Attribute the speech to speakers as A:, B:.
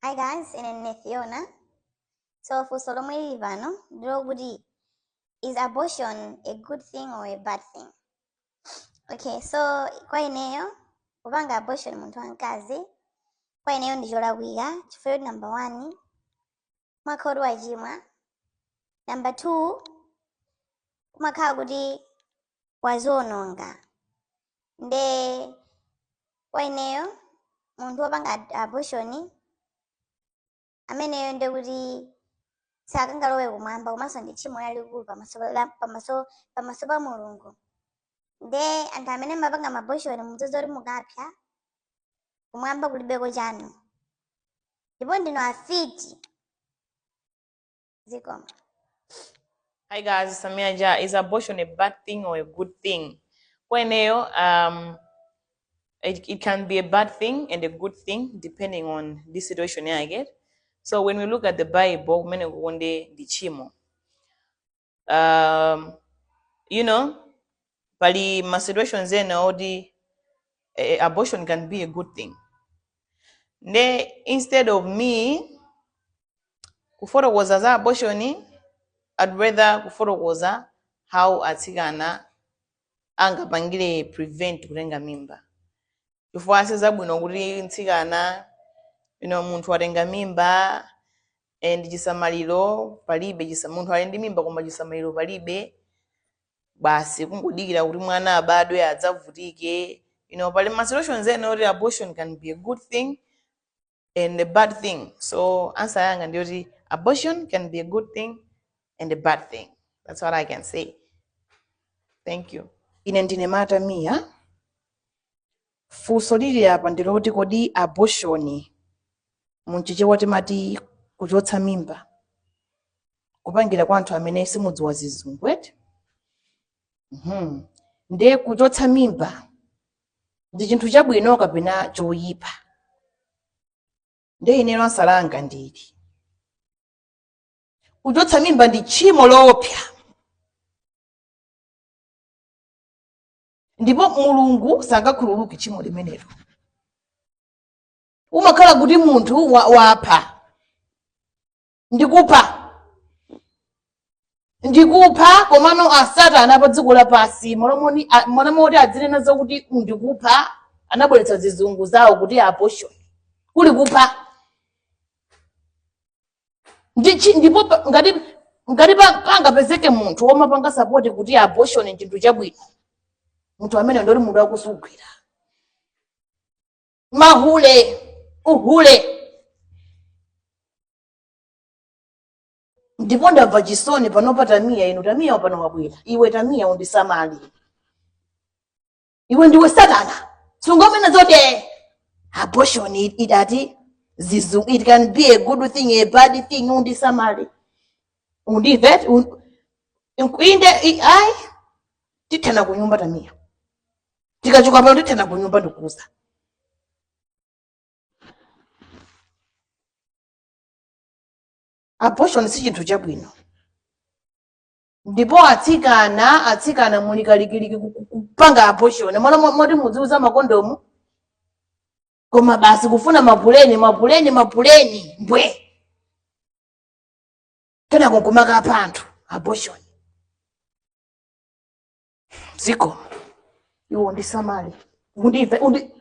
A: Hi guys, ine ndine Fiona. So funso lomwe lili pano ndilokuti, is abortion a good thing or a bad thing? Okay, so kwa ineyo kupanga abortion munthu wamkazi, kwa ineyo ndi cholakwika chifukwa choti number one, umakhala kuti wachimwa. Number two, kumakhala kuti waziononga. Nde kwa ineyo munthu wopanga abortion ameneyo nde kuti sakangalowe kumwamba, komanso ndi tchimo lalikulu pamaso pa Mulungu. Nde anthu amene mumapanga ma abortion, mudziwe kuti mukapsa, kumwamba kulibeko chanu, ndipo ndinu afiti. Zikomo.
B: Hi guys, it's Samia Ja. Is abortion a bad thing or a good thing? Kwa ineyo, it can be a bad thing and a good thing depending on the situation yake. So when we look at the Bible, kumene kukonde ndi tchimo. Pali ma situations ena oti abortion can be a good thing. Nde instead of me kufotokoza za abortion, I'd rather kufotokoza how atsikana angapangire prevent kutenga mimba, chifukwa sizabwino kuti mtsikana, munthu watenga mimba and chisamaliro palibe. Munthu ali ndi mimba koma chisamaliro palibe, basi kungodikira kuti mwana abadwe adzavutike. Pali ma situations ena oti abortion can be a good thing and a bad thing. So answer yanga ndiyoti abortion can be a good thing and a bad thing. That's what I can say. Thank you.
C: Ine ndine Mata Mia. Funso lili apa ndiloti, kodi abortion, munchichewa timati kuchotsa mimba, kupangira kwa anthu amene simudziwa zizungu eti, Ndiye kuchotsa mimba ndi chinthu chabwino kapena choyipa? Ndiye ineyo answer langa ndili, kuchotsa mimba ndi tchimo loopsa, ndipo Mulungu sangakhululuke tchimo limenelo. Umakhala kuti munthu wapha, ndikupha, ndikupha. Komano asatana pa dziko lapansi, m'malo moti adzinena zakuti ndikupha, anabweretsa zizungu zawo kuti abortion kuli kupha. Ndipo ngati pangapezeke munthu womapanga support kuti abortion ndi chinthu chabwino, munthu amene ndoti munthu akusugwira mahule, uhule. Ndipo ndamva chisoni panopa. Tamiya, inu Tamiya, pano wabwera iwe Tamiya, undisamale iwe, ndiwe satana. Sungomena zoti abortion idati zizu, it can be a good thing, a bad thing. Undisamale, undimve, inde ayi, tithana kunyumba Tamiya, tikachoka pano tithana kunyumba, ndikuuza. Abortion si chinthu chabwino, ndipo atsikana muli kalikiliki kupanga abortion mwana moti mudziuza makondomu, koma basi kufuna mapuleni, mapuleni, mapuleni mbwe, kenako nkumakapha anthu. Abortion ziko. Iwo ndisamale, undimve, undi.